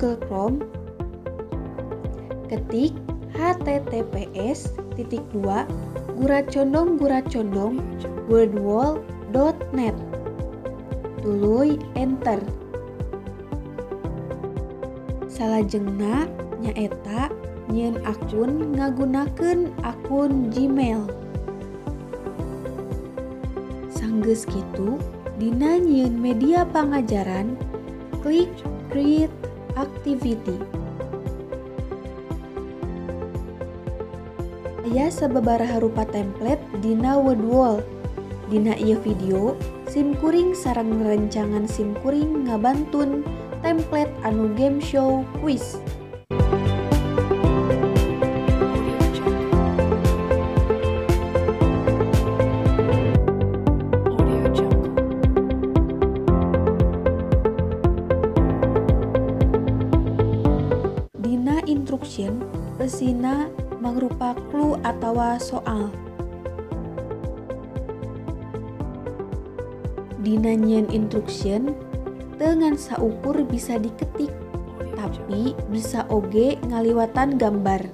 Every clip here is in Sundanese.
Google Chrome, ketik https://wordwall.net, tuluy enter. Salajengna nyaeta nyieun akun ngagunakeun akun Gmail. Sanggeus kitu, dina nyieun media pangajaran, klik Create Activity. Aya sababaraha rupa template dina Wordwall. Dina ieu video, simkuring sareng rencangan simkuring ngabantun template anu game show quiz. Dina instruction eusina mangrupa clue atawa soal. Dina nyieun instruction teu ngan saukur bisa diketik, tapi bisa oge ngaliwatan gambar.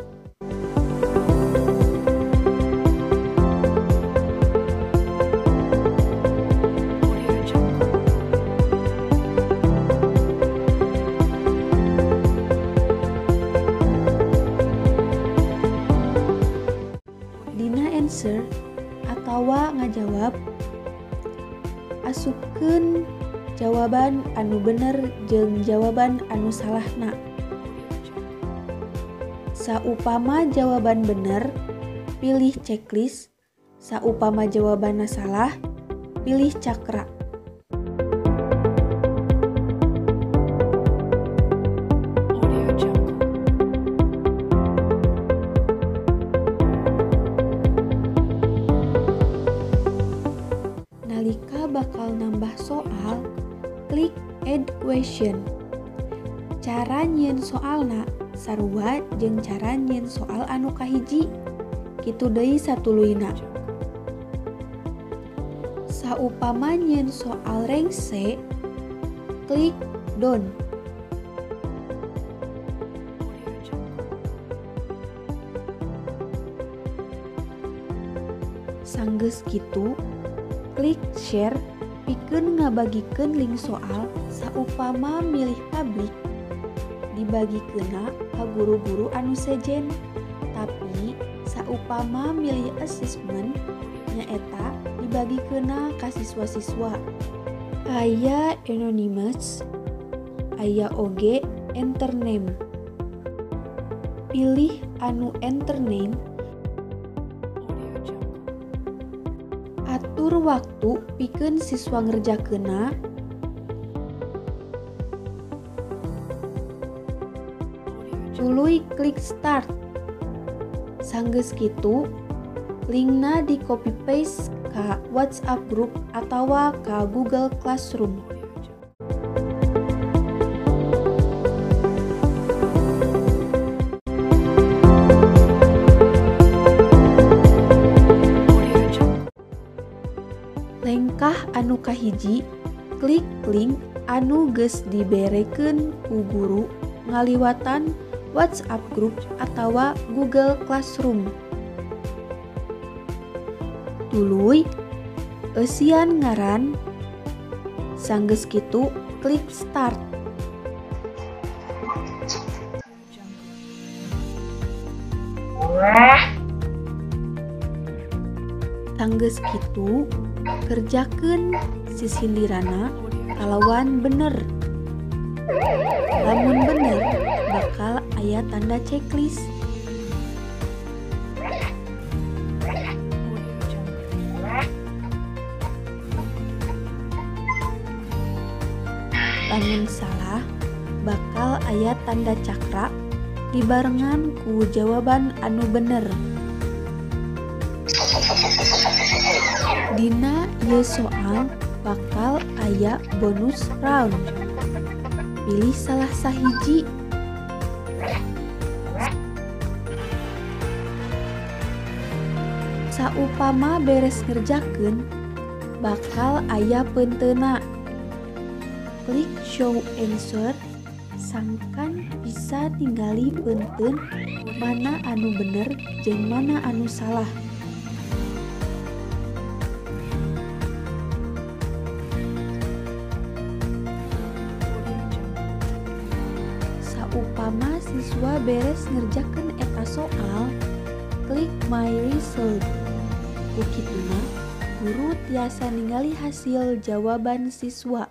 Dina answer atawa ngajawab, asupkeun jawaban anu bener jeung jawaban anu salahna. Saupama jawaban bener, pilih checklist. Saupama jawabanna salah, pilih cakra. Nalika bakal nambah soal, klik Add Question. Cara nyieun soalna sarua jeung cara nyieun soal anu kahiji, kitu deui satuluyna. Saupama nyieun soal rengse, klik Done. Sanggeus kitu, klik Share pikeun ngabagikeun link soal. Saupama milih public, dibagikeunna ka guru-guru anu sejen. Tapi saupama milih assessment, nyaeta dibagikeunna ka siswa-siswa. Aya anonymous, aya oge enter name. Pilih anu enter name. Atur waktu pikeun siswa ngerjakeunna. Tuluy klik Start. Sanggeus kitu, linkna di copy paste ka WhatsApp group atawa ka Google Classroom. Lengkah anu kahiji, klik link anu geus diberekeun ku guru ngaliwatan WhatsApp group atawa Google Classroom. Tuluy eusian ngaran, sanggeus kitu klik Start. Sanggeus kitu, kerjakeun sisindirana kalawan bener. Lamun bener, bakal aya tanda checklist. Lamun salah, bakal aya tanda cakra dibarengan ku jawaban anu bener. Dina ieu soal bakal aya bonus round. Pilih salah sahiji. Saupama beres ngerjakeun, bakal aya peunteuna. Klik Show Answer, Sangkan bisa ningali peunteun mana anu bener jeung mana anu salah. Saupama siswa beres ngerjakeun eta soal, klik My Result. Ku kituna, guru tiasa ningali hasil jawaban siswa.